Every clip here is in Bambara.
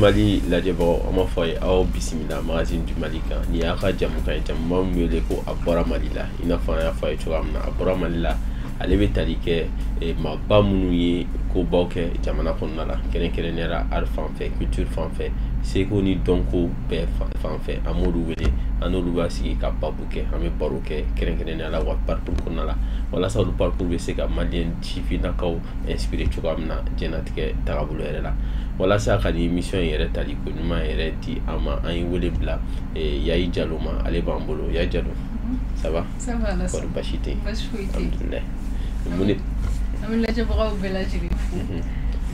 Mali lajɛbagaw, an b'a fɔ a ye aw bisimila Magazine du Mali kan. Nin y'a ka jamukan ye, jamukan min wele ko A bɔra Mali la. I n'a fɔ an y'a fɔ a ye cogoya min na, A bɔra Mali la, ale bɛ tali kɛ maaba minnu ye kobaw kɛ jamana kɔnɔna la, kɛrɛnkɛrɛnnenya la art fan fɛ, culture fan fɛ, seko ni dɔnko bɛɛ fan fɛ. An b'olu wele, an n'olu b'a sigi ka babu kɛ, an bɛ baro kɛ kɛrɛnkɛrɛnnenya la wa parcours kɔnɔna la, walasa olu parcours bɛ se ka malien sifinnakaw inspirer cogoya min na diɲɛlatigɛ tagabolo yɛrɛ la. Walasa ka nin émission yɛrɛ tali ko ɲuman yɛrɛ di an ma, an ye wele bila Yayi Jalo ma. Ale b'an bolo. Yayi Jalo, ça va? Ça va, Alassane. Kɔri baasi tɛ yen? Baasi foyi tɛ yen. Alhamdulilayi. Mun de An bɛ lajɛbagaw bɛɛ lajɛlen fo.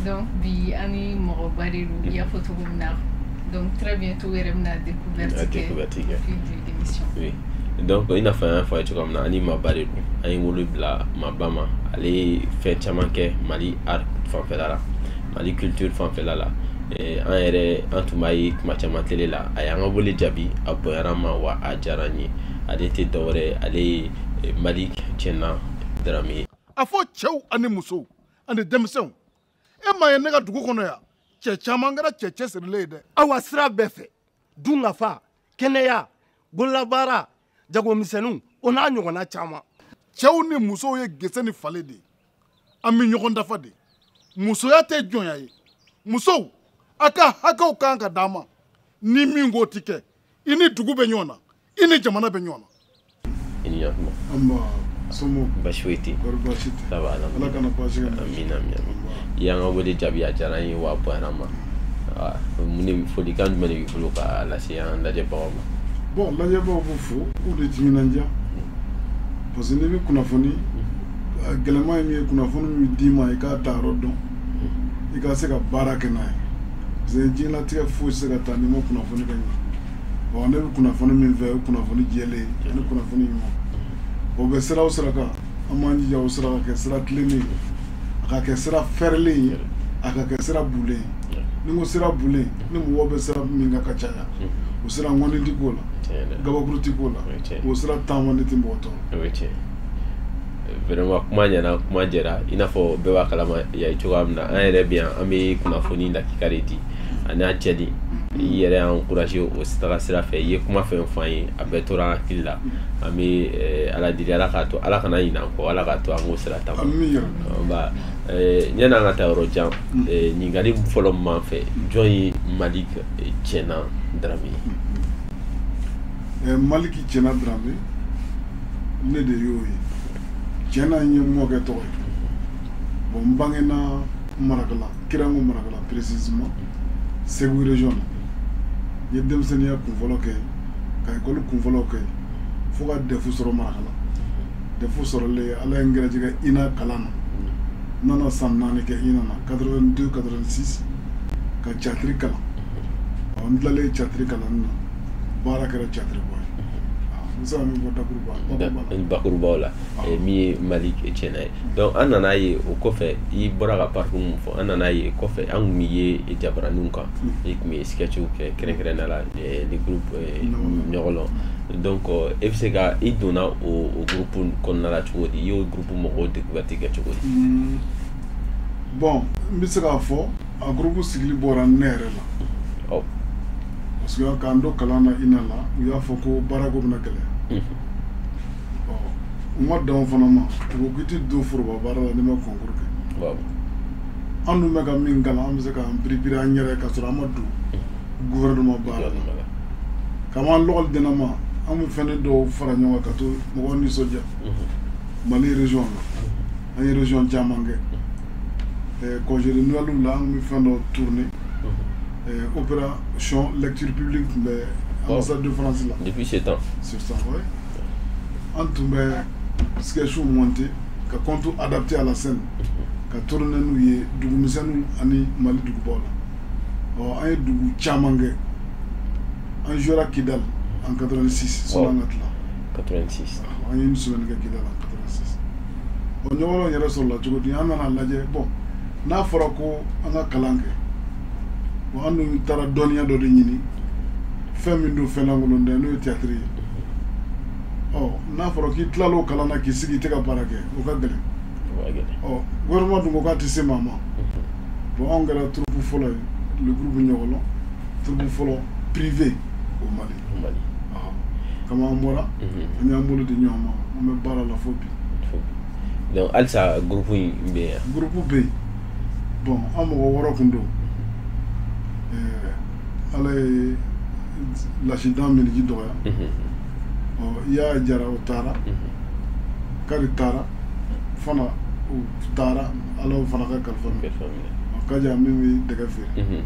Donc bi an ni mɔgɔba de don, i y'a fɔ cogo min na. Donc très bientôt yɛrɛ bɛna découverte A kɛ découverte kɛ. au fil de l'émission. Oui. Donc i n'a fɔ an y'a fɔ a ye cogoya min na, an ni maaba de don. An ye wolo bila maaba ma. Ale ye fɛn caman kɛ Mali art fanfɛla la, Mali culture fanfɛla la. An yɛrɛ an tun b'a ye kuma caman télé la. A y'an ka wele jaabi, a bonyara an ma wa a diyara an ye. Ale tɛ dɔwɛrɛ ye, ale ye Malick Tiéna Dramé ye. A fɔ cɛw ani musow ani denmisɛnw, e m'a ye ne ka dugu kɔnɔ yan, cɛ caman kɛra cɛ cɛsirilen ye dɛ. Awa, sira bɛɛ fɛ, dunkafa, kɛnɛya, bololabaara, jagomisɛnninw, o n'a ɲɔgɔnna caman. Cɛw ni musow ye gese ni fale de ye, an bɛ ɲɔgɔn dafa de. Musoya tɛ jɔnya ye. Musow, a ka hakɛw kan ka d'an ma. Ni min k'o ti kɛ, i ni dugu bɛ ɲɔgɔn na, i ni jamana bɛ ɲɔgɔn na. I ni ɲɔgɔn. An ba, somɔgɔw? Baasi foyi tɛ yen. Kɔri baasi tɛ? Ça va. Ala kana baasi kɛ. Amina, amina. I y'an ka wele jaabi, a diyara an ye wa a bonyara an ma. Mun de folikan jumɛn de b'i bolo k'a lase an lajɛbagaw ma? Bon, lajɛbaaw b'u fo k'u de timinandiya, parce que n'i bɛ kunnafoni, a gɛlɛman ye min ye, kunnafoni min bɛ d'i ma, i k'a ta yɔrɔ dɔn, i ka se ka baara kɛ n'a ye, parce que diɲɛlatigɛ foyi tɛ se ka taa n'i ma kunnafoni ka ɲɛ. Bon, ne bɛ kunnafoni min fɛ, o ye kunnafoni jɛlen ye ani kunnafoni ɲuman. O bɛ sira o sira kan, an b'an jija o sira ka kɛ sira tilennen ye, a ka kɛ sira fɛrɛlen ye, a ka kɛ sira bulen ye. Ni n ko sira bulen, ni mɔgɔw bɛ sira min kan ka caya, o sira ŋɔni ti k'o la, gabakuru ti k'o la, O ye tiɲɛ. O sira taama ne ti mɔgɔ tɔɔrɔ. O ye tiɲɛ. Vraiment, kuma ɲɛna, kuma jɛra. I n'a fɔ bɛɛ b'a kalama yayi cogoya min na, an yɛrɛ bɛ yan, an bɛ kunnafoni lakika de di ani a jɛli. I yɛrɛ y'an encouragé o taga sira fɛ. I ye kuma fɛn fɔ an ye, a bɛɛ tora an hakili la. An bɛ Ala deli, Ala k'a to, Ala kana ɲinɛ an kɔ, Ala k'a to an k'o sira taama. Ami yɛrɛ. Ba, yanni an ka taa yɔrɔ jan, ɲininkali fɔlɔ min b'an fɛ, jɔn ye Malick Tiéna Dramé ye? Malick Tiéna Dramé, ne de y'o ye. Tiéna ye n mɔkɛ tɔgɔ ye. Bon, n bangena Marakala, Kirango Marakala précisément, Segu région na. N ye denmisɛnninya kunfɔlɔ kɛ, ka ekɔli kunfɔlɔ kɛ, fo ka DEF sɔrɔ Marakala. DEF sɔrɔlen, Ala ye n gɛrɛjɛgɛ INA kalan na. N nana san 4 kɛ INA na, 82 86, ka théâtre kalan. Ɔ, n tilalen théâtre kalan na, baara kɛra théâtre bɔ ye. N bɛ se ka min fɔ dakuruba bakuruba la. Bakurubaw la, min ye Malick Tiéna ye. Donc an nana ye o kɔfɛ, i bɔra ka parcours mun fɔ, an nana ye kɔfɛ, an kun ye jabaraninw kan, i kun bɛ sketchw kɛ, kɛrɛnkɛrɛnnenya la le groupe Ɲɔgɔlɔn. Donc e bɛ se ka i donna o groupe kɔnɔna la cogo di? I y'o groupe mɔgɔw découverte kɛ cogo di? Bon, n bɛ se k'a fɔ a groupe sigili bɔra ne yɛrɛ la, Ɔ. parce que k'an to kalan na INA la, u y'a fɔ ko baarako bɛna gɛlɛya. Ɔ, u ma dan o fana ma, u ko k'i tɛ don foroba baara la n'i ma concours kɛ. An dun bɛ ka min kalan, an bɛ se k'an piripiri an yɛrɛ ka sɔrɔ an ma don gouvernement baara la. Kab'an lɔgɔli dɛnɛ ma, an bɛ fɛn dɔw fara ɲɔgɔn kan ka to mɔgɔw nisɔndiya Mali région na. An ye région caman kɛ. Congé de Noël la, an bɛ fɛn dɔw tourner, opération lecture publique tun bɛ ambassade de France la. Depuis ce temps. Sur ça, ouais. An tun bɛ sketchw monter, ka conte adapté à la scène, ka tourner n'u ye dugumisɛnninw ani Mali dugubaw la. Ɔ, an ye dugu caman kɛ. An jouera Kidal en 86, sɔnni an ka tila. 86. An ye une semaine kɛ Kidal en 86. Ɔ, Ɲɔgɔlɔn yɛrɛ sɔrɔla cogo di? An nana lajɛ, bon, n'a fɔra ko an ka kalan kɛ, bon, an dun taara dɔnniya dɔ de ɲini, fɛn min don, fɛn lankolon tɛ, n'o ye théâtre ye. Ɔ, n'a fɔra k'i tilala o kalan na k'i sigi, i tɛ ka baara kɛ, o ka gɛlɛn. O ka gɛlɛn. Ɔ, gouvernement dun ko k'a tɛ se maa ma. Bon, anw kɛra troupe fɔlɔ ye, le groupe Ɲɔgɔlɔn. Troupe fɔlɔ privé au Mali. Kama an bɔra, an y'an bolo di ɲɔgɔn ma, an bɛ baara la fo bi. Donc halisa groupe in bɛ yan? Groupe bɛ yen. Bon, an mɔgɔ 6 kun don. Ala ye lasidan miniji dɔgɔya. Ɔ, i y'a jara o taara, Kari taara fana, o taara, Ala y'o fana ka kalifa minɛ. Kaja min bɛ dɛgɛ feere.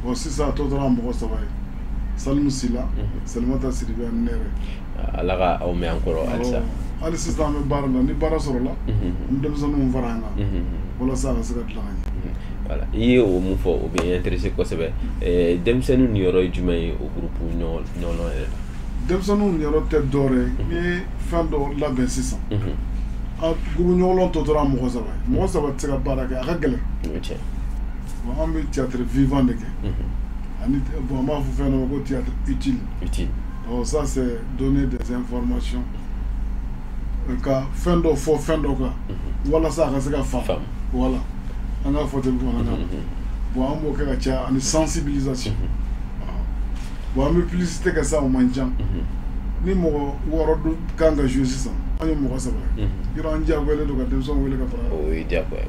Bon, sisan a tɔ tora mɔgɔ 3 ye: Salimu Sila, Salimata Sidibe ani ne yɛrɛ. Ala ka aw mɛn an kɔrɔ halisa. Hali sisan an bɛ baara la, ni baara sɔrɔla, an bɛ denmisɛnninw fara an kan walasa a ka se ka dilan ka ɲɛ. Voilà, i ye o mun fɔ, o bɛ intéressé kosɛbɛ. Denmisɛnninw niyɔrɔ ye jumɛn ye o groupe ɲɔgɔn yɛrɛ la? Denmisɛnninw niyɔrɔ tɛ dɔwɛrɛ ye, n'i ye fɛn dɔ labɛn sisan, a groupe ɲɔgɔnlɔn tɔ tora mɔgɔ 3 ye. Mɔgɔ 3 tɛ se ka baara kɛ, a ka gɛlɛn. Bon, an bɛ théâtre vivant de kɛ. Ani bon, an b'a fɔ fɛn dɔ ma ko théâtre utile. Utile. Donc ça, c'est donner des informations, ka fɛn dɔ fɔ fɛn dɔ kan walasa a ka se ka faamu. Voilà, an k'a fɔ ten bamanankan na. Bon, an b'o kɛ ka caya, ani sensibilisation. Bon, an bɛ publicité kɛ sa, o man ca. Ni mɔgɔ 6 dun kan ka jouer sisan, an ye mɔgɔ 3 ye. Yɔrɔ an diyagoyalen don ka denmisɛnw wele ka fara. O ye diyagoya ye.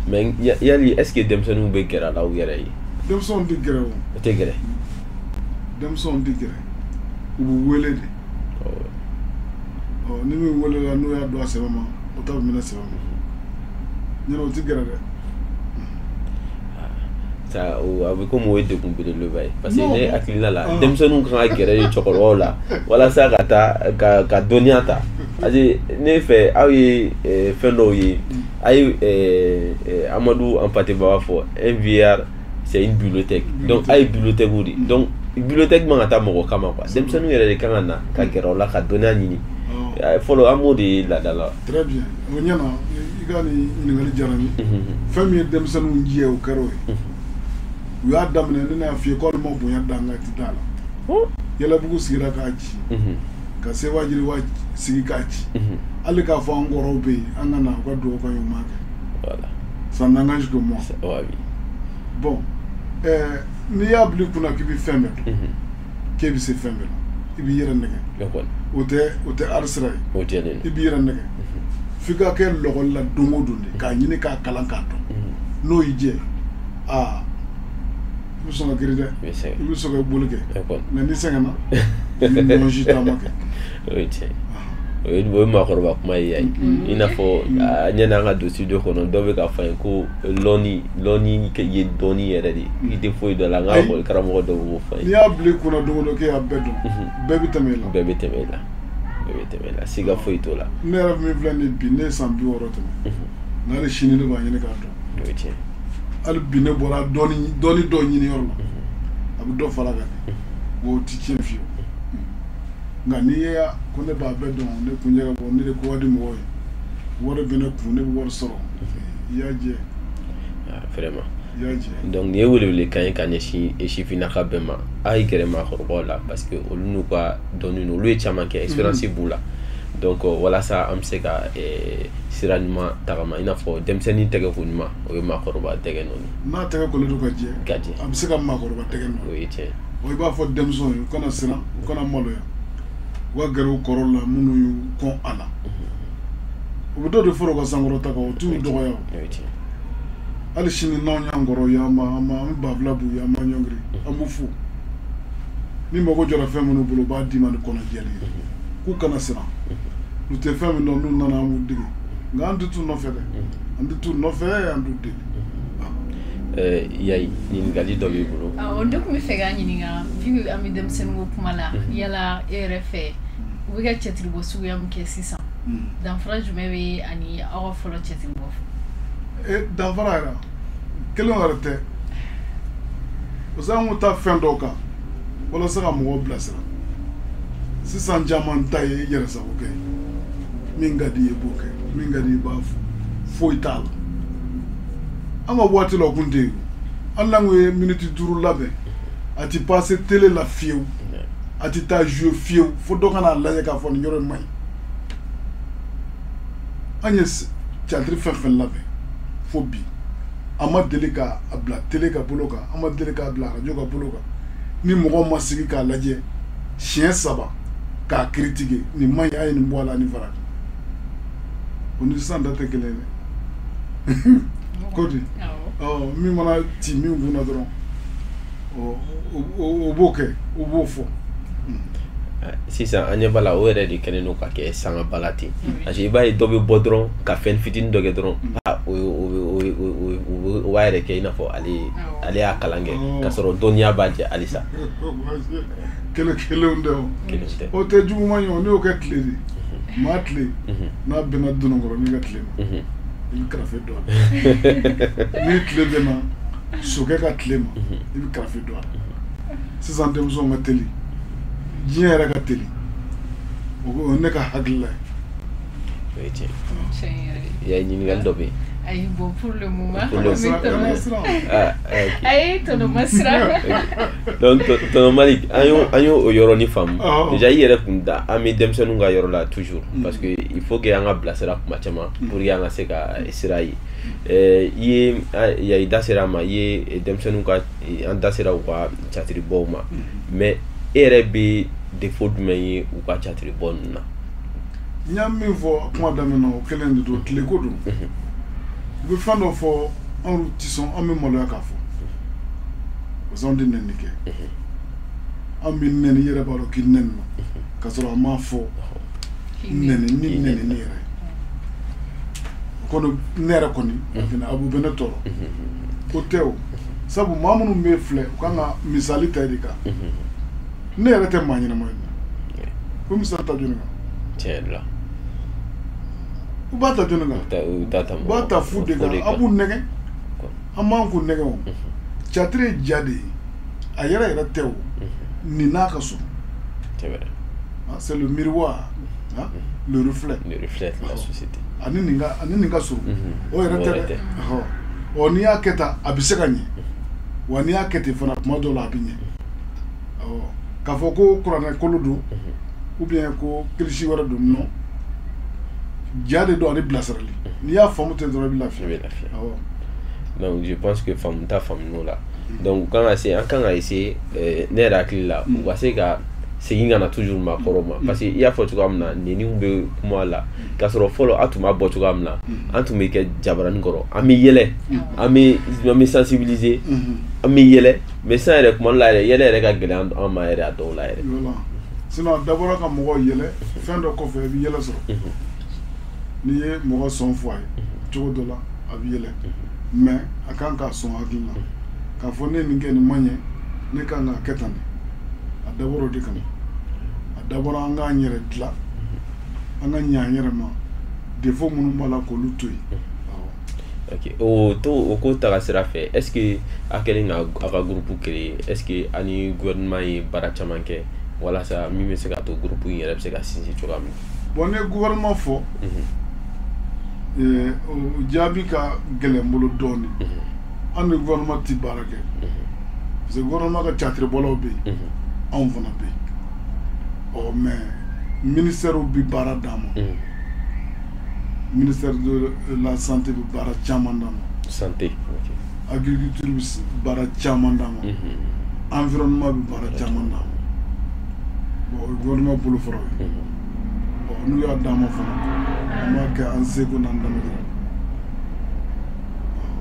Mais yali est-ce que denmisɛnninw bɛ gɛrɛ a la u yɛrɛ ye? Denmisɛnw tɛ gɛrɛ o. O tɛ gɛrɛ. Denmisɛnw tɛ gɛrɛ. U bɛ wele de. Ɔ, ni min welela, n'o y'a don a sɛbɛ ma, o ta bɛ minɛ sɛbɛ ma. Ɲinɛ o tɛ gɛrɛ dɛ. A bɛ komi o ye degun belebeleba ye, parce que ne hakilina la, denmisɛnninw kan ka gɛrɛ cɛkɔrɔbaw la walasa ka taa ka dɔnniya ta, parce que ne fɛ aw ye fɛn dɔw ye, a ye Amadou Hampâté Bâ fɔ, un vieillard c'est une bibliothèque. Donc a ye bibliothèque de, donc bibliothèque man ka taa mɔgɔ kama quoi, denmisɛnninw yɛrɛ de kan ka na ka gɛrɛ o la ka dɔnniya ɲini. Fɔlɔ an b'o de ye laada la. Très bien, o ɲɛna, i ka nin ɲininkali diyara n ye. Fɛn min ye denmisɛnninw jɛ, o kɛra o ye. U y'a daminɛ, ne y'a f'i ye k'olu ma bonya dan kan, ti da la. Yɛlɛbugu sigira k'a ci, ka Sewa Jiriwa sigi k'a ci, hali k'a fɔ an kɔrɔw bɛ yen, an ka na u ka dugawu kan ye, u m'a kɛ. Ça n'engage que moi. Bon, n'i y'a bila i kunna k'i bɛ fɛn bɛɛ dɔn, k'e bɛ se fɛn bɛɛ la, i b'i yɛrɛ nɛgɛ. O tɛ art sira ye. I b'i yɛrɛ nɛgɛ. F'i ka kɛ lɔgɔli la don o don de, k'a ɲini k'a kalan k'a dɔn. N'o y'i jɛ, aa, i bɛ sɔn ka girin dɛ, i bɛ sɔn ka boli kɛ, mɛ n'i sɛgɛnna, i bɛ ɲɔgɔn taama kɛ. O ye tiɲɛ ye, o ye maakɔrɔba kuma ye. Yayi, i n'a fɔ ɲɛni an ka don studio kɔnɔ, dɔw bɛ k'a fɔ an ye ko lɔnni ye dɔnni yɛrɛ de, i tɛ foyi dɔn a la. N ka ekɔli karamɔgɔ dɔw b'o fɔ an ye. N'i y'a bila i kunna don o don k'e y'a bɛɛ dɔn, bɛɛ bɛ tɛmɛ i la. Bɛɛ bɛ tɛmɛ i la, bɛɛ bɛ tɛmɛ i la, siga foyi t'o la. Ne yɛrɛ min filɛ nin bi, ne ye san 60 tɛmɛ, nka hali sini ne b'a ɲini k'a dɔn. O ye tiɲɛ. Hali bi ne bɔra dɔɔni dɔ ɲini yɔrɔ la, a bɛ dɔ fara a kan de, o tɛ tiɲɛ fiyewu. Nka n'i ye ko ne b'a bɛɛ dɔn, ne kun jɛ ka bɔ, ne de ko ka di mɔgɔw ye, wari bɛ ne kun, ne bɛ wari sɔrɔ, i y'a jɛ. Vraiment. I y'a jɛ. Donc nin ye welewelekan ye ka ɲɛsin sifinnaka bɛɛ ma, a ye gɛrɛ maakɔrɔbaw la, parce que olu n'u ka dɔnni, olu ye caman kɛ, expérience b'u la. Donc walasa an bɛ se ka sira ɲuman tagama, i n'a fɔ denmisɛnnin tɛgɛ ko ɲuman, o ye maakɔrɔba tɛgɛ nɔ ye. N'a tɛgɛ kolen don ka jɛ, a bɛ se ka maakɔrɔba tɛgɛ nɔ. O ye tiɲɛ. O i b'a fɔ denmisɛnw ye, u kana siran, u kana maloya, u ka gɛrɛ u kɔrɔw la minnu y'u kɔn a la. U bɛ dɔ de fara u ka sankɔrɔta kan, o t'u dɔgɔya o. Hali sini n'anw y'an kɔrɔw ye, an bɛ banfula b'u ye, an b'an ɲɔngiri, an b'u fo. Ni mago jɔra fɛn minnu bolo, u b'a d'i ma ni kɔnɔjɛlen ye. K'u kana siran. U tɛ fɛn min dɔn, n'u nana an b'u dege. Nka an tɛ t'u nɔfɛ dɛ, an tɛ t'u nɔfɛ, an t'u deli. Yayi, ɲininkali dɔ b'i bolo? Awɔ, ne tun bɛ fɛ k'a ɲininka, vu que an bɛ denmisɛnnin ko kuma la, yala e yɛrɛ fɛ, u bɛ ka cɛtiribɔ suguya min kɛ sisan, danfara jumɛn bɛ ani aw ka fɔlɔ cɛtiribɔ? Danfara yɛrɛ kelen yɛrɛ tɛ, parce que an kun taa fɛn dɔw kan walasa ka mɔgɔw bilasira. Sisan caman ta ye yɛrɛ sago kɛ, min ka di i ye b'o kɛ, min ka di i b'a fɔ, foyi t'a la. An ka waati la o kun tɛ yen, hali n'an kun ye miniti 5 labɛn, a ti passer télé la fiyewu, a ti taa jouer fiyewu, fo dɔ ka n'a lajɛ k'a fɔ nin yɔrɔ in man ɲi. An ye théâtre fɛn fɛn labɛn fo bi, An ma deli k'a bila télé ka bolo kan, an ma deli k'a bila radio ka bolo kan. Ni mɔgɔ ma sigi k'a lajɛ siɲɛ 3 k'a critiquer, nin man ɲi, a ye nin bɔ a la, nin fara kan. O ni sisan ta tɛ kelen ye dɛ. Ko di? Min mana ci min kun na dɔrɔn, o b'o kɛ, o b'o fɔ. Sisan an ɲɛ b'a la, o yɛrɛ de kɛlen don ka kɛ sangabala ten, parce que i b'a ye dɔ bɛ bɔ dɔrɔn ka fɛn fitinin dɔ kɛ dɔrɔn, o b'a yɛrɛ kɛ i n'a fɔ ale y'a kalan kɛ, k'a sɔrɔ dɔnniya b'a jɛ halisa. Kelen kelenw tɛ o. O tɛ juguman ye o, n'i y'o kɛ tile de, maa tile n'a bɛnna dononkɔrɔnin ka tile ma, i bɛ karafe don a la. Ni tile bɛnna sokɛ ka tile ma, i bɛ karafe don a la. Sisan denmisɛnw ka teli, diɲɛ yɛrɛ ka teli, o ye ne ka hakilila ye. O ye tiɲɛ ye. I ɲininkali dɔ bɛ yen? Ayi, bon, pour le moment, ayi, tonton ma siran. Donc tonton Malick, an y'o o yɔrɔnin faamu. Déjà i yɛrɛ kun da an bɛ denmisɛnninw ka yɔrɔ la toujours, parce que il faut que an ka bilasira kuma caman pour que an ka se ka sira ye. I ye i da sera a ma, i ye denmisɛnninw ka, an da sera u ka catiribɔw ma, mais e yɛrɛ bɛ défaut jumɛn ye u ka catiribɔ ninnu na? N y'a min fɔ kuma daminɛ na, o kelen de don, tileko don. U bɛ fɛn dɔ fɔ, anw tɛ sɔn, an bɛ maloya k'a fɔ, parce que anw tɛ nɛni kɛ. An bɛ nɛni, i yɛrɛ b'a dɔn k'i nɛni na, k'a sɔrɔ a m'a fɔ nɛni ni nɛni yɛrɛ. O kɔni, ne yɛrɛ kɔni, a bɛ ne tɔɔrɔ. O tɛ o, sabu maa minnu bɛ filɛ, u kan ka misali ta e de kan. Ne yɛrɛ tɛ maa ɲɛnama ye. O misali ta jɔnni kan? Tiɲɛ yɛrɛ la. U b'a ta jɔnni kan? U b'a ta fu de kan. A b'u nɛgɛ, an b'an kun nɛgɛ o. Catire ye ja de ye, a yɛrɛ yɛrɛ tɛ o. Nin n'a ka surun. C'est vrai. C'est le miroir, le reflet. Le reflet de la société. Ani nin ka surun. O yɛrɛ tɛ dɛ. Ɔ, n'i y'a kɛ tan, a bɛ se ka ɲɛ. Wa n'i y'a kɛ ten fana, tuma dɔw la a bɛ ɲɛ. K'a fɔ ko kuranɛ kolo don, ou bien ko kilisi wɛrɛ don, non. Ja de don ani bilasirali. N'i y'a faamu ten dɔrɔn, i bɛ lafiya. I bɛ lafiya. Donc je pense que faamu ta faamu la. Donc u kan ka se, an kan ka essayer, ne yɛrɛ hakili la, u ka se ka segin ka na toujours maakɔrɔw ma, parce que i y'a fɔ cogoya min na, nɛniw bɛ kuma la, k'a sɔrɔ fɔlɔ a tun b'a bɔ cogoya min na, an tun bɛ kɛ jabaranin kɔrɔ, an bɛ yɛlɛ, an bɛ sensibiliser, an bɛ yɛlɛ, mais sisan yɛrɛ kuma dɔ la yɛrɛ, yɛlɛ yɛrɛ ka gɛlɛn an ma yɛrɛ a dɔw la yɛrɛ. Sinon a dabɔra ka mɔgɔw yɛlɛ, fɛn dɔ kɔfɛ i bɛ yɛlɛ sɔrɔ. N'i ye mɔgɔ sɔn fɔ a ye cogo dɔ la, a bɛ yɛlɛ, mais a kan k'a sɔn hakili la k'a fɔ ne nin kɛ nin man ɲɛ, ne kan k'a kɛ tan de. A dabɔra o de kama. A dabɔra an k'an yɛrɛ dilan, an ka ɲɛ an yɛrɛ ma, défaut minnu b'a la k'olu to yen. Ok, o to o ko taga sira fɛ, est ce que a kɛlen ka aw ka groupe créer, est ce que ani gouvernement ye baara caman kɛ walasa min bɛ se ka to groupe in yɛrɛ bɛ se ka sinsin cogoya min na? Bon, ne ye gouvernement fɔ, o jaabi ka gɛlɛn n bolo dɔɔnin. An ni gouvernement ti baara kɛ, parce que gouvernement ka catiribɔlaw bɛ yen, anw fana bɛ yen. Ɔ, mais ministère bɛ baara d'an ma. Ministère de la santé bɛ baara caman d'an ma. Santé, ok. Agriculture bɛ baara caman d'an ma. Environnement bɛ baara caman d'an ma. Bon, o ye gouvernement bolofaraw ye. Ɔ, n'u y'a d'an ma fana, an b'a kɛ an seko n'an damayira.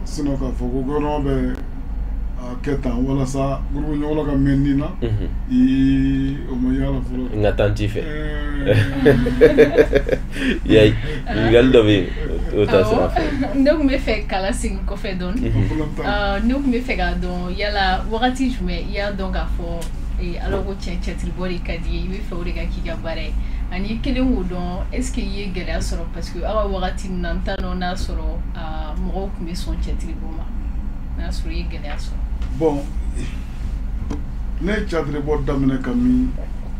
Sinon k'a fɔ ko gouvernement bɛ a kɛ tan walasa groupe ɲɔgɔn ka mɛn nin na, o ma y'a la fɔlɔ. N ka taa n ci fɛ. Yayi, ɲininkali dɔ bɛ yen o ta sira fɛ. Ne tun bɛ fɛ k'a segin kɔfɛ dɔɔni. Ne tun bɛ fɛ k'a dɔn yala wagati jumɛn i y'a dɔn k'a fɔ ala ko tiɲɛ, cɛtiribɔ de ka di ye, i bɛ fɛ o de ka k'i ka baara ye, ani i kelen k'o dɔn, est ce que i ye gɛlɛya sɔrɔ, parce que aw ka wagati ninnu na, n t'a dɔn n'a sɔrɔ mɔgɔw tun bɛ sɔn cɛtiribɔ ma, n'a sɔrɔ i ye gɛlɛya sɔrɔ. Bon, ne ye catiribɔ daminɛ ka min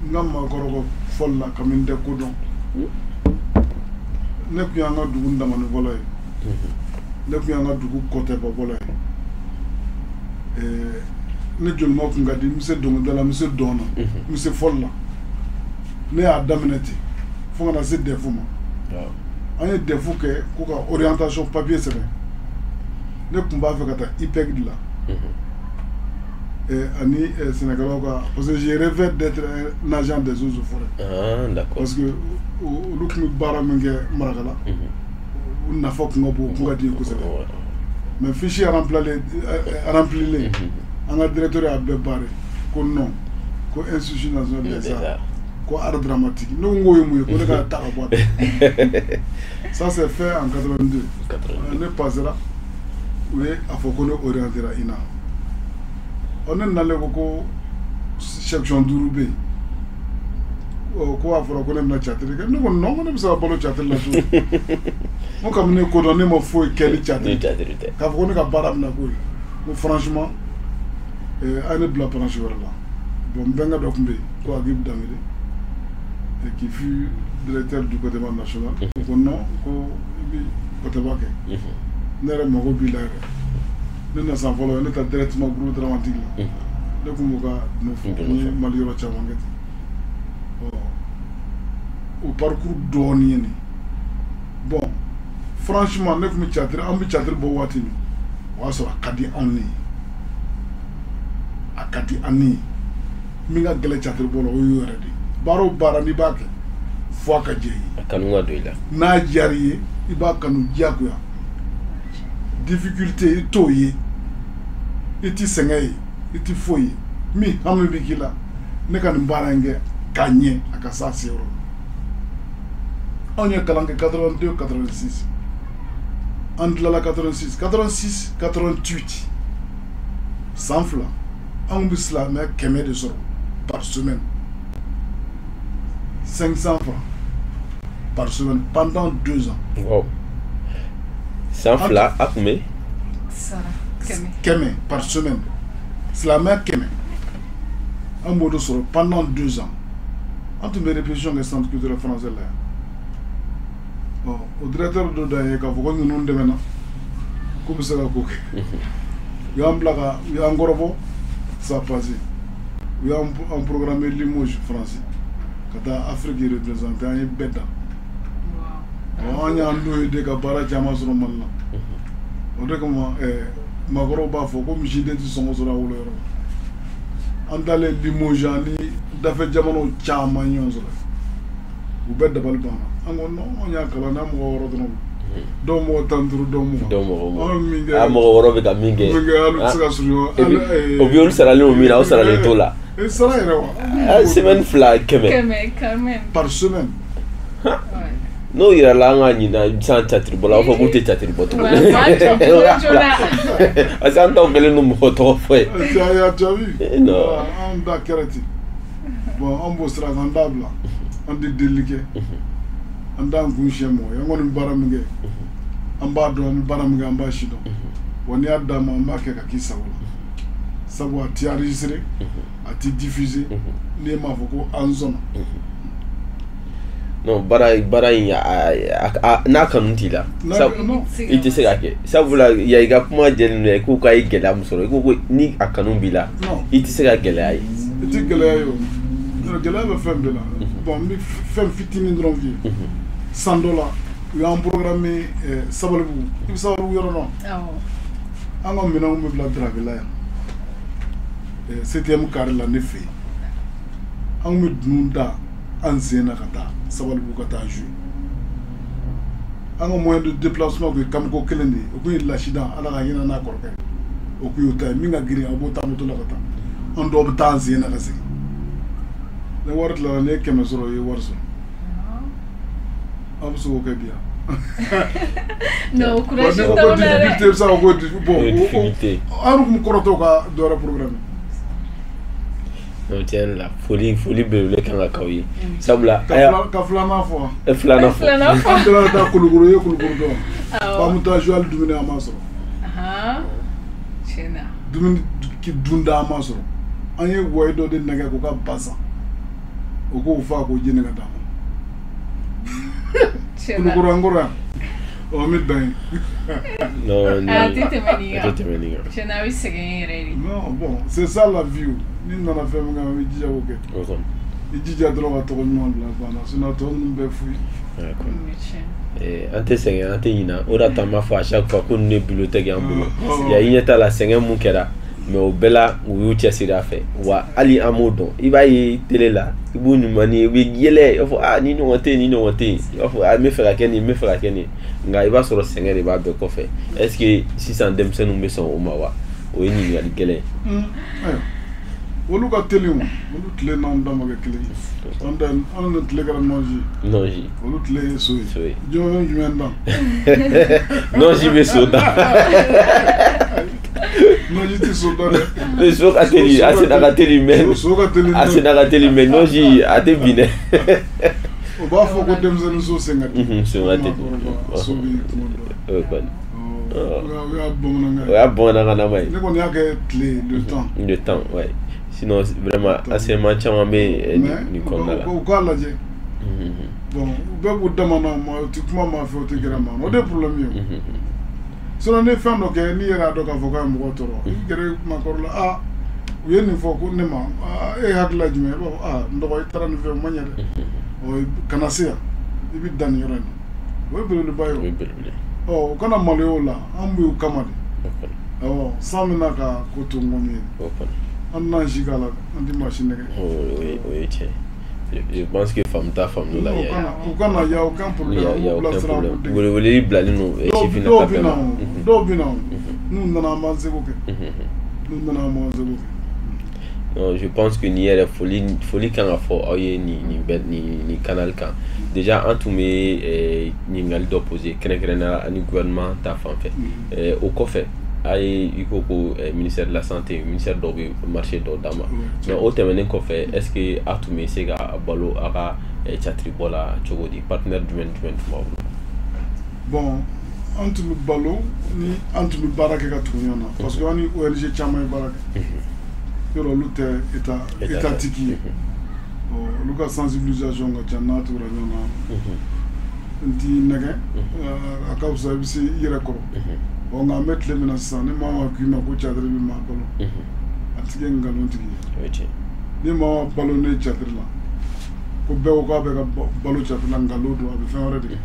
n ka maakɔrɔ ka fɔli la, ka min tɛ ko dɔn. Ne tun y'an ka dugu damanifɔlɔ ye, ne tun y'an ka dugu kɔtɛbabɔla ye. Ne jolima tun ka di, n bɛ se dɔnkilida la, n bɛ se dɔn na, n bɛ se fɔli la. Ne y'a daminɛ ten fo ka na se DEF ma. An ye DEF kɛ ko ka orientation papier sɛbɛn. Ne tun b'a fɛ ka taa IPEC de la. Ani Sénégalais ka, parce que j'ai rêvé d'être un agent des eaux et forêts. Ah, d'accord. Parce que olu tun bɛ baara min kɛ Marakala, u nafa tun ka bon, u tun ka di ye kosɛbɛ. Mais fiche remplilen, an ka directeur y'a bɛɛ barré ko non, ko Institut national des arts, ko art dramatique. Ne ko n k'o ye mun ye? Ko ne ka ta ka bɔ a la. Ça c'est fait en 82. Ne passera, u ye a fɔ ko ne orientera INA. Ɔ, ne nalen ko section 5 bɛ yen. Ko a fɔra ko ne bɛna théâtre kɛ. Ne ko non, ko ne bɛ se ka balo théâtre la cogo di? N ko kabini ne ko dɔn, ne ma foyi kɛ ni théâtre tɛ. K'a fɔ ko ne ka baara bɛna k'o ye. N ko franchement, a ye ne bila branche wɛrɛ la. Bon, n bɛnkɛ dɔ tun bɛ yen ko Agib Dambélé, qui fut directeur du Koteba national. Ko non, ko i bɛ Koteba kɛ. Ne yɛrɛ mago b'i la yɛrɛ. Ne na san fɔlɔ, ne taa directement groupe dramatique la. Ne kun b'u ka nɔfɛ, n ye Mali yɔrɔ caman kɛ ten. O parcours dɔɔnin ye nin. Bon, franchement, ne tun bɛ théâtre, an bɛ théâtre bɔ waati min, o y'a sɔrɔ a ka di anw ne ye. A ka di an ne ye. Min ka gɛlɛn théâtre bɔ la, o y'o yɛrɛ de ye. Baara o baara n'i b'a kɛ, fo a ka diya i ye. A kanu ka don i la. N'a diyara i ye, i b'a kanu diyagoya. Difficulté i t'o ye, i ti sɛgɛn ye, i ti foyi ye. Min hami bɛ k'i la, ne ka nin baara in kɛ k'a ɲɛ, a ka s'a seyɔrɔ la. Anw ye kalan kɛ 82, 86. An tilala 86, 86, 88. San 2, anw bɛ silamɛ 100 de sɔrɔ par semaine. 500 francs par semaine pendant 2 ans. Wow. San 2 a kun bɛ? Sara 100 par semaine. Silamɛ 100. An b'o de sɔrɔ pendant 2 ans. An tun bɛ répétition kɛ centre culturel français la yan. Bon, o directeur dɔ dan ye k'a fɔ ko ninnu dɛmɛna k'u bɛ se ka ko kɛ. U y'an bila ka, u y'an kɔrɔbɔ, ça a passé. U y'an programmé Limoges, France, ka taa Afrique représenter, an ye bɛɛ dan. An y'an don ye de ka baara caman sɔrɔ Mali la. O de kama maakɔrɔw b'a fɔ ko misiden tɛ sɔngɔ sɔrɔ a woloyɔrɔ la. An taalen Limoges, ani dafɛ jamanaw caman ɲɔgɔn sɔrɔ. U bɛɛ dabali banna. An ko non, an y'a kalan n'a mɔgɔ 6 dɔrɔn. Dɔw mɔgɔ 15, dɔw 20. Dɔw mɔgɔ 20. An min kɛ. A mɔgɔ 6 bɛ ka min kɛ. Min kɛ, hali u tɛ se ka surunya. O bi olu saralen o min na, aw saralen t'o la. Sara yɛrɛ wa? Semaine 2 100. 100 quand même. Par semaine. N'o yɛrɛ la, an ka ɲina san théâtre bɔ la, aw fɔ k'u tɛ théâtre bɔ tuguni. Parce que an taw kɛlen don mɔgɔ tɔgɔ fɔ ye. Tu as vu? An da kɛra ten. Bon, an b'o sira kan, an t'a bila. An tɛ delili kɛ. An t'an kun siɲɛ mɔgɔ ye. An kɔni bɛ baara min kɛ, an b'a dɔn, an bɛ baara min kɛ, an b'a si dɔn. Wa n'i y'a d'an ma, an b'a kɛ ka k'i sago la. Sabu a ti enregistré, a ti diffusé, n'e m'a fɔ ko an sɔnna. Non, baara in n'a kanu t'i la, i tɛ se k'a kɛ. Sabula ya i ka kuma jɛlen don, i ko k'a ye gɛlɛya min sɔrɔ, i ko ni a kanu b'i la, i tɛ se ka gɛlɛya ye. I tɛ gɛlɛya ye o. Gɛlɛya bɛ fɛn bɛɛ la. Bon, n bɛ fɛn fitinin dɔrɔn f'i ye. San dɔ la, u y'an programmé Sabalibugu. I bɛ Sabalibugu yɔrɔ dɔn? Awɔ. An ka minɛnw bɛ bila Darabela yan. 7e carré la ne fɛ yen. Anw bɛ dunun da an sen na ka taa Sabalibugu ka taa jouer. An ka moyen de déplacement kun ye kamiko kelen de ye. O kun ye Lasidan, Ala ka hinɛ n'a kɔrɔkɛ ye. O kun y'o ta ye. Min ka girin, a b'o ta moto la ka taa. An dɔw bɛ taa an sen na ka segin. Ni wari tilara, n'i ye 100 sɔrɔ, i ye wari sɔrɔ. Aw bɛ se k'o kɛ bi yan? Non, courage t'aw la dɛ. Difficulté bɛ se ka ko bon, an kun kɔrɔtɔ ka dɔ wɛrɛ programme. Non, tiɲɛ la, foli belebele kan ka k'aw ye. Sabula ka filanan fɔ. Filanan fɔ. An taara taa Kulukoro, i ye Kulukoro dɔn? K'an bɛ taa jouer, hali dumuni an m'a sɔrɔ. Tiɲɛ na. Dumuni dunda an m'a sɔrɔ. An ye wɔyi dɔ de nɛgɛ k'o ka ba san. O k'o fa k'o jeni ka d'a ma. Kulukoro an kɔrɔ yan. Ɔ, n bɛ dan yen. Non, a tɛ tɛmɛ nin kan. A tɛ tɛmɛ nin kan. Tiɲɛ na, a bɛ sɛgɛn yɛrɛ de. Non, bon, c'est ça la vie. N'i nana fɛn min kama, i bɛ jija k'o kɛ. O kɔni. I jija dɔrɔn ka tɔgɔ ɲuman bila banna, sinon tɔ ninnu bɛɛ fu ye. An tɛ sɛgɛn, an tɛ ɲina. O de y'a to an b'a fɔ à chaque fois ko ninnu ye bibliothèque y'an bolo. Ya i ɲɛ t'a la, sɛgɛn mun kɛra, mais o bɛɛ la u y'u cɛsiri a fɛ. Wa hali an m'o dɔn, i b'a ye télé la, i b'u ɲuman ye, i bɛ yɛlɛ, i b'a fɔ aa ni ɲɔgɔn tɛ yen, ni ɲɔgɔn tɛ yen, i b'a fɔ aa n bɛ fɛ ka kɛ nin, n bɛ fɛ ka kɛ nin, nka i b'a sɔrɔ sɛgɛn de b'a bɛɛ kɔfɛ. Est ce que sisan denmisɛnninw bɛ sɔn o ma wa? O ye ɲininkali gɛlɛn ye. Ayiwa, olu ka teli o, olu tile n'anw da ma kɛ kelen ye. An da, anw ni tile kɛra nɔnsi. Nɔnsi. Olu tile ye so ye. So ye. Jumɛn jumɛn dan? Nɔnsi bɛ so da. Nɔnsi tɛ so da dɛ. So ka teli, a senna ka teli, mais so ka teli. A senna ka teli, mais nɔnsi a tɛ bin dɛ. O b'a fɔ ko denmisɛnnin so sen ka di. Sen ka teli. So bi tuma dɔ. O kɔni. O y'a bamanankan ye. O y'a bamanankan ye. Ne kɔni y'a kɛ tile, le temps. Le temps, ouais. Sinon vraiment enseignement caman bɛ yen nin kɔnɔna la. U k'a lajɛ. Bon, u bɛɛ b'u dama na, ma u tɛ kuma maa fɛ, u tɛ gɛrɛ maa na, o de ye problème ye o. Sinon ni fɛn dɔ kɛ, n'i yɛrɛ y'a dɔn k'a fɔ k'a ye mɔgɔ tɔɔrɔ, i gɛrɛ maakɔrɔ la, aa u ye nin fɔ ko ne ma, e hakili la jumɛn? I b'a fɔ aa n dɔgɔ, i taara nin fɛ, o ma ɲɛ dɛ. Ɔ kana se yan, i bɛ dan nin yɔrɔ in na. O ye belebeleba ye o. O ye belebele. Ɔ u kana maloya o la, an b'u kama de. Awɔ, san bɛna ka ko to n ye. O kɔni. An n'an si k'a la, an tɛ maa si nɛgɛ. O ye tiɲɛ ye. Je pense que faamu t'a faamu la. U kana, y a aucun problème. Y a aucun problème. Weleweleli bilalen don sifinnaka bɛɛ ma. Dɔw bɛ na, n'u nana an b'an seko kɛ. N'u nana an b'an seko kɛ. Non, je pense que nin yɛrɛ foli kan ka fɔ aw ye nin bɛɛ nin canal kan. Déjà an tun bɛ ɲininkali dɔ poser kɛrɛnkɛrɛnnenya la ani gouvernement ta fan fɛ. O kɔfɛ, a ye i ko ko ministère de la santé, ministère dɔw bɛ marché dɔw d'a ma, mais o tɛmɛnen kɔfɛ, est ce que a tun bɛ se ka balo a ka catiribɔ la cogo di? Partenaire jumɛn ni jumɛn tun b'aw bolo? Bon, an tun bɛ balo ni an tun bɛ baara kɛ ka tugu ɲɔgɔn na, parce que an ni ONG caman ye baara kɛ. Yɔrɔ olu tɛ état étatique ye, olu ka sensibilisation ka ca. N'a tugura ɲɔgɔn na, n t'i nɛgɛ, a ka fisa i bɛ se i yɛrɛ kɔrɔ. Ɔ nka an bɛ tile min na sisan, ni maa ma k'i ma ko cadre bɛ maa balo, a tigi ye nkalon tigi ye. Ni maa ma balo ne cadre la, ko bɛɛ ko k'a bɛ ka balo cadre la, nkalon don, a bɛ fɛn wɛrɛ de kɛ.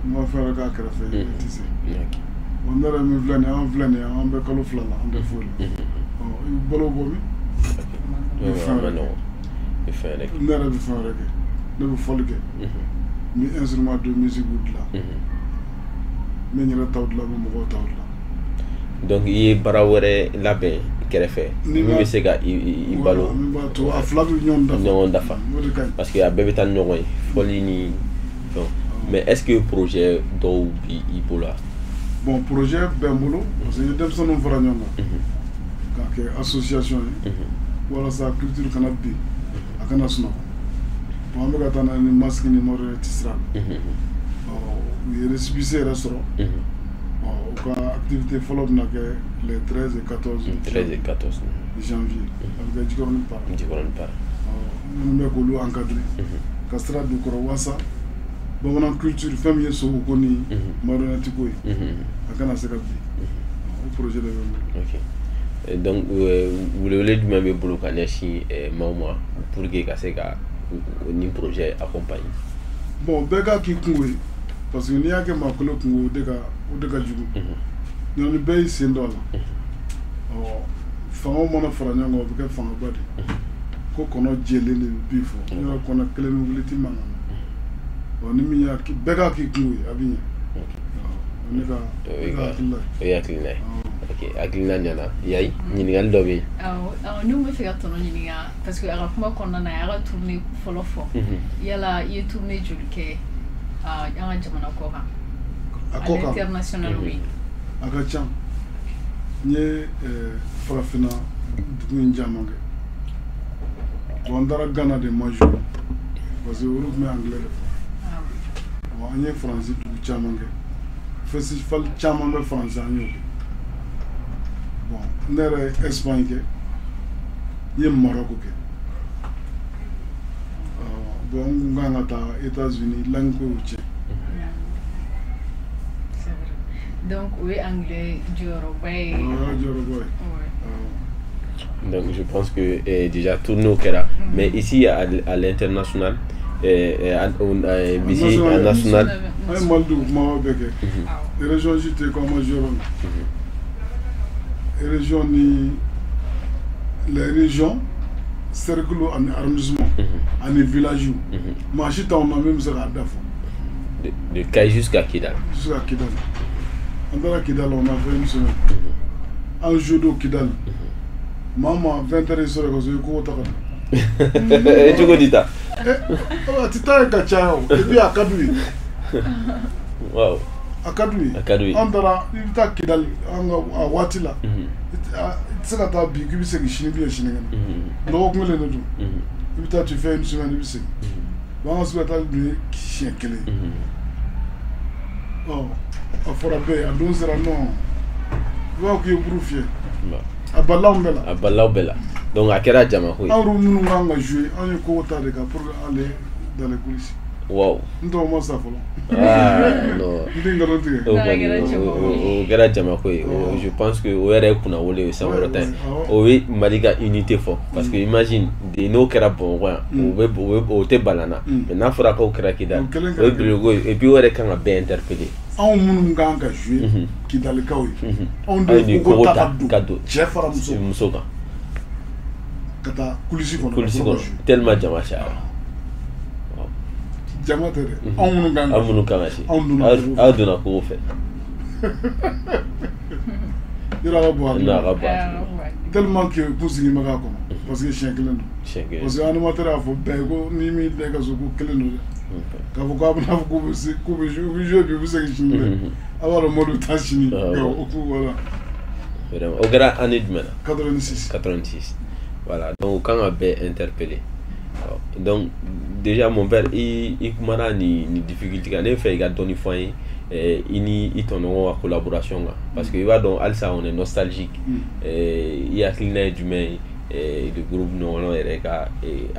N ma fɛn wɛrɛ k'a kɛrɛfɛ, i tɛ se. Bon, ne yɛrɛ min filɛ nin ye, an filɛ nin ye, an bɛ kalo 2 la, an tɛ foyi la. Ɔ i bɛ balo bɔ min? I bɛ fɛn wɛrɛ kɛ. Ne yɛrɛ bɛ fɛn wɛrɛ kɛ, ne bɛ fɔli kɛ, n bɛ instrument de musique dilan. N bɛ n yɛrɛ taw dilan, n bɛ mɔgɔw taw dilan. Donc i ye baara wɛrɛ labɛn kɛrɛfɛ min bɛ se ka i balo. Min b'a to a fila bɛ ɲɔgɔn dafa. Ɲɔgɔn dafa. O de ka ɲi. Parce que a bɛɛ bɛ taa ni ɲɔgɔn ye, fɔli ni fɛnw. Mais est ce que projet dɔw b'i bolo wa? Bon, projet bɛ n bolo, parce que n ye denmisɛnninw fara ɲɔgɔn kan k'a kɛ association ye walasa culture kana bin, a kana sunɔgɔ. Bon, an bɛ ka taa n'a ye ni masque ni marionnette sira la. U ye récépissé yɛrɛ sɔrɔ. U ka activité fɔlɔ bɛna kɛ les 13 et 14. 13 et 14 janvier. A bɛ kɛ Jikɔrɔni Para. Jikɔrɔni Para. Minnu bɛ k'olu encadrer, ka sira d'u kɔrɔ walasa bamanan culture, fɛn min ye sogoko ni marionnette ko ye, a kana se ka bin. O projet de bɛ n bolo. Ok, donc welewele jumɛn bɛ bolo ka ɲɛsin maaw ma pour que ka se ka nin projet accompagner? Bon, bɛɛ k'a k'i kungo ye, parce que n'i y'a kɛ maa kelen kungo, o de ka jugu. Ɲɔni ni bɛɛ y'i sen don a la, ɔ fangaw mana fara ɲɔgɔn kan, o bɛ kɛ fangaba de ye. Ko kɔnɔ jɛlen de bɛ bin fɔ, yɔrɔ kɔnɔ kelen bɛ wuli ti mankan na. Ɔ ni min y'a bɛɛ k'a k'i kungo ye, a bɛ ɲɛ. Ne ka hakilina ye. O ye hakilina ye. Ok, hakilina ɲɛna. Yayi, ɲininkali dɔ bɛ yen. Awɔ, ne tun bɛ fɛ ka tɔnɔ ɲininka, parce que a ka kuma kɔnɔna na, a y'a ka tournée fɔlɔ fɔ. Yala i ye tournée joli kɛ an ka jamana kɔ kan? A kɔ kan? À l'international, oui. A ka ca. N ye farafinna dugu in caman kɛ. Bon, n taara Ghana de ma jouer, parce que olu tun bɛ anglais de fɔ. Bon, an ye Faransi dugu caman kɛ, festival caman bɛ Faransi, an y'o kɛ. Bon, ne yɛrɛ ye Espagne kɛ, n ye Maroc kɛ. Bon, n kun kan ka taa États-Unis, langue ko y'o tiɲɛ. C'est vrai. Donc o ye anglais jɔyɔrɔba ye. O y'a jɔyɔrɔba ye. Donc je pense que déjà tournée o kɛra, mais ici à l'international, musique nationale. An ye Mali dugu kumaba bɛɛ kɛ. Région si tɛ yen k'an ma jouer yɔrɔ min. Région ni les régions, cercle ani arrondissement ani village, maa si t'anw na min bɛ se k'a da fɔ. De Kayes jusqu'à Kidal. Jusqu'à Kidal. An taara Kidal, on a fait une semaine. An joué don Kidal. Maa maa 20 heures sɔrɔ ka so, i kogo ta ka don. Cogo di ta? A tɛ taa yen ka caya o, et puis a ka d'u ye. Waaw. A ka d'u ye. A ka d'u ye. An taara, i bɛ taa Kidal an ka a waati la. I tɛ se ka taa bi k'i bɛ segin sini bi sinikɛnɛ. Dɔgɔkun kelen de don. I bɛ taa, tu fais une semaine, i bɛ segin. Bon, an ka spectacle dun ye siɲɛ kelen ye. Ɔ, a fɔra bɛɛ ye, a don sera, non, i b'a fɔ k'i ye buru fiyɛ. A balilaw bɛɛ la. A balilaw bɛɛ la. Donc a kɛra jamako ye. Anw yɛrɛ minnu kan ka jouer, anw ye kogo ta de kan pour aller dans les coulisses. Wow. N tɔgɔ ma sa fɔlɔ. Ah non. N tɛ nkalon tigɛ. O kɔni, o kɛra jamako ye. Je pense que o yɛrɛ ye kunnawolo ye sankɔrɔta ye. O bɛ Mali ka unité fɔ. Parce que imagine n'o kɛra Bamakɔ yan, o bɛ o tɛ bala na. Mais n'a fɔra k'o kɛra Kidal, o ye belebele ye. Et puis o yɛrɛ kan ka bɛɛ interpeller. Anw minnu kan ka jouer, Kidalikaw ye, anw de ye kogo ta ka don, cɛ fara muso kan, ka taa kulisi kɔnɔ. Kulisi kɔnɔ tellement jama cayara. Jama tɛ dɛ, anw minnu kan ka, anw minnu kan ka se, anw donna, aw donna kogo fɛ. Yɔrɔ a ka bon hakili la, a ka bon hakili la. Tellement que kun sigi bɛ k'a kɔnɔ, parce que siɲɛ kelen don. Siɲɛ kelen. Parce que animateur y'a fɔ bɛɛ ye ko n'i m'i da i ka so, ko kelen don dɛ. K'a fɔ k'a bɛna fɔ k'u bɛ se, k'u bɛ jouer, u bɛ jouer bi, u bɛ segin sini dɛ. A b'a dɔn mɔdu taa sini. O ko voilà. Vraiment, o kɛra année jumɛn na? 86. 86. Voilà, donc o kan ka bɛɛ interpeller. Donc déjà, mon père, i kumana ni difficulté kan, ne fɛ i ka dɔɔni fɔ an ye i ni i tɔɲɔgɔnw ka collaboration kan, parce que i b'a dɔn halisa on est nostalgique. I hakilina ye jumɛn ye le groupe Ɲɔgɔlɔn yɛrɛ ka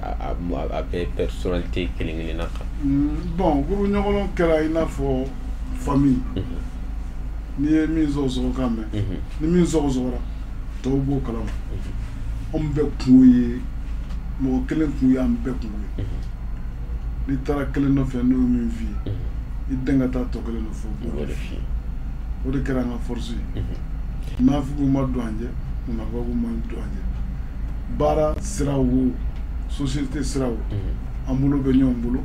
a bɛɛ personnalité kelen kelenna kan? Bon, groupe Ɲɔgɔlɔn kɛra i n'a fɔ famille. N'i ye min sɔgɔsɔgɔ kan mɛn, ni min sɔgɔsɔgɔra, tɔw b'o kalama. Anw bɛɛ kungo ye mɔgɔ kelen kun ye, an bɛɛ kungo ye. N'i taara kelen nɔfɛ, n'o ye min f'i ye, i den ka taa tɔ kelen nɔfɛ, o b'o de f'i ye. O de kɛra an ka force ye. Nafigiw ma don an jɛ, munafagiw ma don an jɛ. Baara sira wo, société sira wo, an bolo bɛ ɲɔgɔn bolo,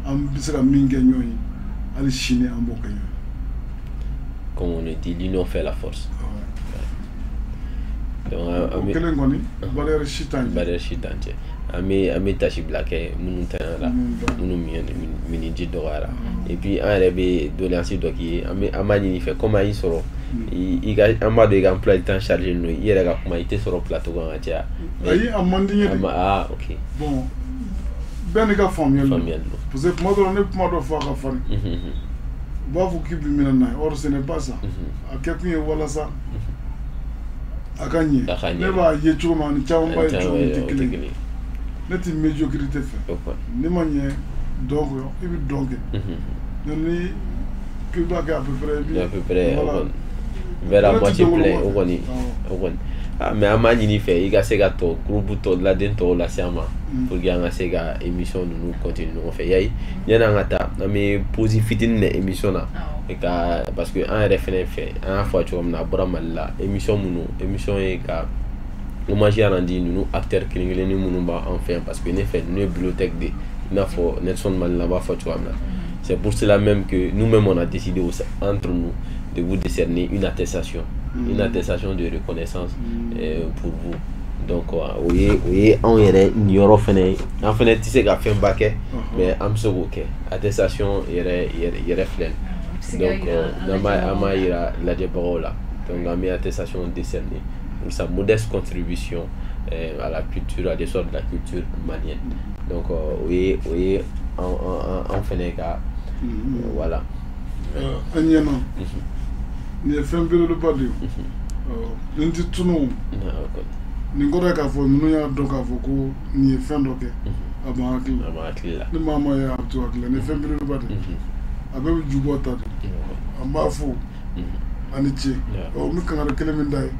an bɛ se ka min kɛ ɲɔgɔn ye, hali sini an b'o kɛ ɲɔgɔn ye. Comme on dit, l'union fait la force. Donc o kelen kɔni, barrière si t'an cɛ. Barrière si t'an cɛ. An bɛ tasibila kɛ minnu tanya la, minnu miniji dɔgɔyara. Et puis an yɛrɛ bɛ doléance dɔ k'i ye, an bɛ an b'a ɲini i fɛ, comme an y'i sɔrɔ i ka, an b'a dɔn i ka emploi du temps chargé don, i yɛrɛ ka kuma i tɛ sɔrɔ plateau kan ka caya. Ayi, a man di n ye de. Ah ok. Bon, bɛɛ n'i ka faamuyali don. Faamuyali don. Parce que kuma dɔ la, ne bɛ kuma dɔ fɔ a ka farin. U b'a fɔ k'i bɛ minɛ n'a ye, or ce n'est pas ça. A kɛ kun ye walasa a ka ɲɛ. Ne b'a ye cogo min ani caman b'a ye cogo min tɛ kelen ye. Ne tɛ médiocrité fɛ. Ne ma ɲɛ dɔn kɔ, i bɛ dɔn kɛ. Ni k'i b'a kɛ à peu près. À peu près, voilà. Vers la moitié plein, o kɔni, o kɔni. Ah, mais an b'a ɲini fɛ i ka se ka tɔ groupe tɔ laden tɔw lase an ma, pour que an ka se ka émission ninnu continuer ɲɔgɔn fɛ. Yayi, yanni an ka taa, an bɛ pause fitinin de émission na ka, parce que an yɛrɛ fɛnɛ fɛ, an y'a fɔ cogo min na, a bɔra Mali la, émission minnu, émission ye ka hommage rendu ninnu acteurs kelen kelennin minnu b'an fɛ yan, parce que ne fɛ ninnu ye bibliothèque de, i n'a fɔ Nelson Mandela b'a fɔ cogoya min na. C'est pour cela même que nous-mêmes on a décidé entre nous de vous décerner une attestation, une attestation de reconnaissance pour vous. Donc o ye anw yɛrɛ niyɔrɔ fɛnɛ ye. An fɛnɛ tɛ se ka fɛnba kɛ, mais an bɛ se k'o kɛ. Attestation yɛrɛ yɛrɛ filɛ nin. Donc an b'a yira lajɛbagaw la. Donc an bɛ attestation décerner pour sa modeste contribution à la culture, à l'essor de la culture malienne. Donc o ye an fɛnɛ ka, voilà. An ɲɛna nin ye fɛn belebeleba de ye. Nin tɛ tunu. Nin kɔrɔ ye k'a fɔ ninnu y'a dɔn k'a fɔ ko nin ye fɛn dɔ kɛ, a b'an hakili la. A b'an hakili la. Ni maa ma ye, a bɛ to hakili la. Nin ye fɛn belebeleba de ye. A bɛɛ bɛ jubɔ ta de. An b'a fo a ni ce. Ɔ, n bɛ kangari kelen min da ye,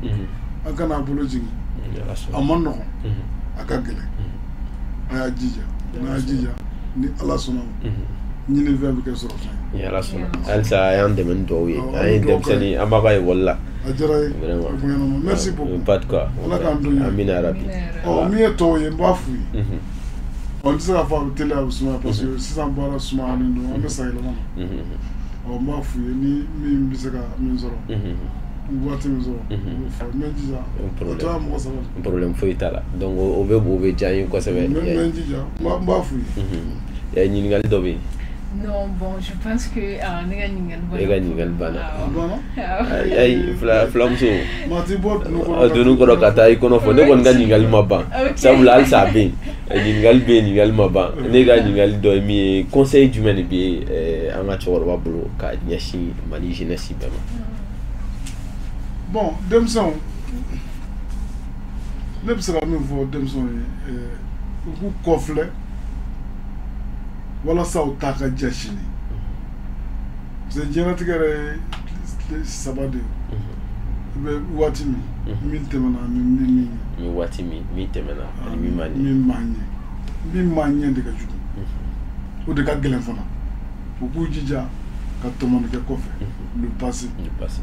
an kana a bolo jigin. A man nɔgɔn, a ka gɛlɛn. A y'a jija, n'a y'a jija, Ni Ala sɔnna ma, ɲini fɛn bɛ kɛ sɔrɔ fɛn. Ni Ala sɔnna, halisa a y'an dɛmɛ ni dugawu ye. An ye denmisɛnnin, an b'a ka ekɔli la. A diyara ye. Vraiment. A bonyana ma. Merci beaucoup. Pas de quoi. Ala k'an don ɲɛ. Amina yarabi. Ɔ, min ye tɔw ye, n b'a f'u ye. Ɔ, n tɛ se k'a fɔ a bɛ teliya, a bɛ sumaya, parce que sisan baara sumayalen don, an bɛ san yɛlɛma na. Ɔ, n b'a f'u ye, ni min bɛ se ka min sɔrɔ, waati min sɔrɔ, n b'o fɔ, n bɛ n jija. O tɔ ye mɔgɔ 3 de. Problème foyi t'a la. Donc o bɛ diya n ye kosɛbɛ. N bɛ n jija, n b'a f'u ye. Ɲininkali dɔ bɛ yen? Non, bon, je pense que ne ka ɲininkali banna. E ka ɲininkali banna. A banna. Ayi, filamuso. Maa t'i bɔ dunun kɔrɔ. Dunun kɔrɔ ka taa i kɔnɔ fɔ. Ne kɔni ka ɲininkali ma ban. Sabula halisa a bɛ yen. Ɲininkali bɛ yen, ɲininkali ma ban. Ne ka ɲininkali dɔ ye min ye, conseil jumɛn de bɛ an ka cɛkɔrɔba bolo ka ɲɛsin Mali jeunesse bɛɛ ma? Bon, denmisɛnw, ne bɛ se ka min fɔ denmisɛnw ye, u k'u kɔfilɛ walasa u ta ka diya sini, parce que diɲɛlatigɛ yɛrɛ ye tile 3 de ye. I bɛ waati min, min tɛmɛna ani min ɲɛ. Min waati min, min tɛmɛna ani min ma ɲɛ. Min ma ɲɛ, min ma ɲɛ de ka jugu, o de ka gɛlɛn fana. U k'u jija ka tɔmɔni kɛ kɔfɛ, le passé. Le passé.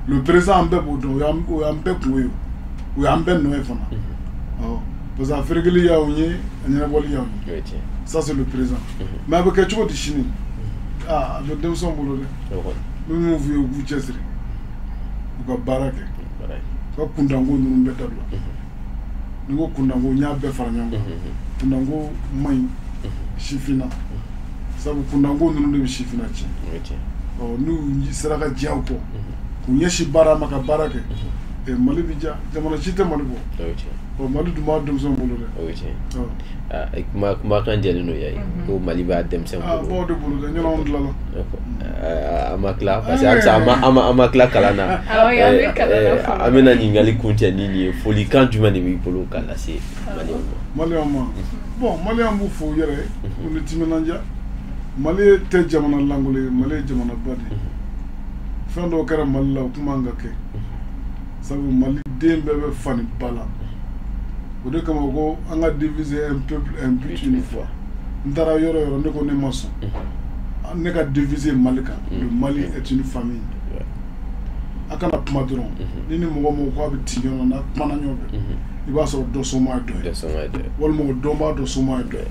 Le présent, an bɛɛ b'o dɔn, o y'an bɛɛ kungo ye, o y'an bɛɛ nɔ ye fana. Awɔ, parce que a ferekeli y'anw ye, a ɲɛnabɔli y'anw ye. O ye tiɲɛ. Ça, c'est le présent. Mais a bɛ kɛ cogo di sini? Aa, a bɛ denmisɛnw bolo dɛ. O kɔni. N bɛ min f'u ye, u k'u cɛsiri, u ka baara kɛ, Baara ye. u ka kundanko ninnu bɛɛ dabila. Ni ko kundanko, n y'a bɛɛ fara ɲɔgɔn kan. Kundanko man ɲi sifinna, sabu kundanko ninnu de bɛ sifinna tiɲɛ. O ye tiɲɛ. Ɔ, n'u sera ka diya u kɔ, k'u ɲɛsin baara ma, ka baara kɛ, Mali bɛ diya. Jamana si tɛ Mali bɔ. O ye tiɲɛ. Ɔ, Mali dun b'a denmisɛnw bolo dɛ. O ye tiɲɛ. Ɔ. Ah, kuma kumakan jɛlen don yayi ko Mali b'a denmisɛn Ah, bolo. b'aw de bolo dɛ, ɲɔnɔ, anw tilala. An ma tila, parce que halisa an ma tila kalan na. Awɔ, an bɛ kalan na fɔlɔ. An bɛna ɲininkali kuncɛ ni nin ye. Folikan jumɛn de b'i bolo k'a lase maliyɛnw ma? Maliyɛnw ma, bon, maliyɛnw b'u fo u yɛrɛ ye, u ni timinandiya. Mali tɛ jamana lankolon ye, Mali ye jamanaba de ye. Fɛn dɔw kɛra Mali la, o kun man ka kɛ, sabu Mali den bɛɛ bɛ fani ba la. O de kama ko an ka devise, un peuple, un but, une foi. N taara yɔrɔ yɔrɔ, ne ko ne ma sɔn ne ka devise Mali kan, le Mali est une famille. A kana kuma dɔrɔn. Ni mɔgɔ mɔgɔ ko a bɛ ci ɲɔgɔn na, n'a kumana ɲɔgɔn fɛ, i b'a sɔrɔ dɔ soma ye dɔ ye, Dɔ sɔngɔ ye dɔ ye. walima o dɔnbaa dɔ soma ye dɔ ye,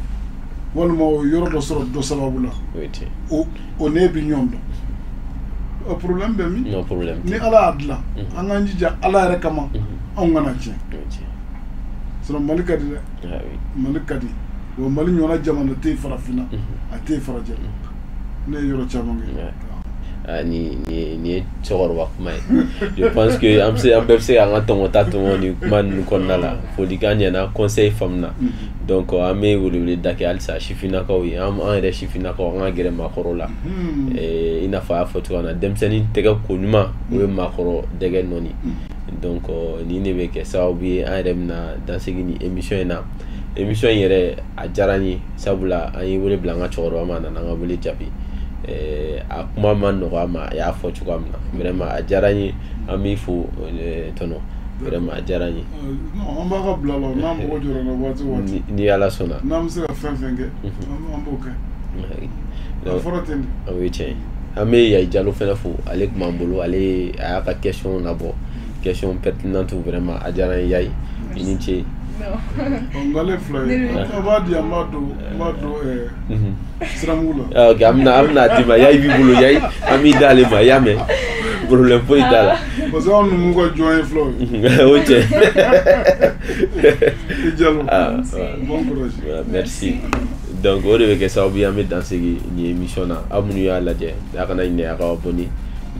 walima o yɔrɔ dɔ sɔrɔ dɔ sababu la. O ye tiɲɛ. O ne bɛ ɲɔgɔn dɔn, o problème bɛ min? Non, problème Ni tɛ. Ala y'a dilan, an k'an jija Ala yɛrɛ kama, anw kana tiɲɛ. O ye tiɲɛ. Sinon Mali ka di dɛ. Ah oui. Mali ka di wa. Mali ɲɔgɔnna jamana tɛ yen farafinna, a tɛ yen farajɛ. Ne ye yɔrɔ caman kɛ. Ah, ni nin ye cɛkɔrɔba kuma ye. Je pense que an bɛ se, an bɛɛ bɛ se k'an ka tɔmɔta tɔmɔ nin kuma ninnu kɔnɔna la. Folikan ɲɛna, conseil faamuna. Donc an bɛ welewele da kɛ halisa sifinnakaw ye, an yɛrɛ sifinnakaw, an ka gɛrɛ maakɔrɔw la. I n'a fɔ a y'a fɔ cogoya min na, denmisɛnnin tɛgɛ ko ɲuman, o ye maakɔrɔ dɛgɛ nɔni. Donc nin de bɛ kɛ sababu ye an yɛrɛ bɛna dansigi ni émission in na. Émission in yɛrɛ, a diyara n ye, sabula an ye wele bila an ka cɛkɔrɔba ma, a nana an ka wele jaabi. A kuma ma nɔgɔ a ma, a y'a fɔ cogoya min na, vraiment a diyara n ye. An b'i fo, tɔnɔ, vraiment a diyara n ye. Non, an b'a ka bila la, n'an mago jɔra la waati o waati, Ni Ala sɔnna. N'an bɛ se ka fɛn fɛn kɛ, an b'o kɛ. A fɔra ten de. O ye tiɲɛ ye. An bɛ Yayi Jalo fɛnɛ fo, ale tun b'an bolo, ale a y'a ka question labɔ, question pertinente, vraiment a diyara n ye. Yayi, i ni ce. Non. Ɔ, nk'ale fila ye, a b'a di yan, n b'a don siramugu la. Ah, ok, an bɛna d'i ma. Yayi b'i bolo, Yayi, an b'i d'ale ma, i y'a mɛn, problème foyi t'a la. Parce que anw numuw ka jɔn ye filaw ye. O cɛ. I Jalo. Ah, bon courage. Voilà, merci. Donc o de bɛ kɛ sababu ye an bɛ dansigi nin émission na. Aw minnu y'a lajɛ, a kana ɲinɛ a ka abonné.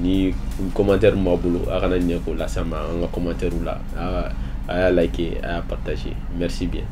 Ni commentaire min b'aw bolo, a kana ɲinɛ k'o lase an ma an ka commentaire la. A y'a liker, a y'a partager. Merci bien.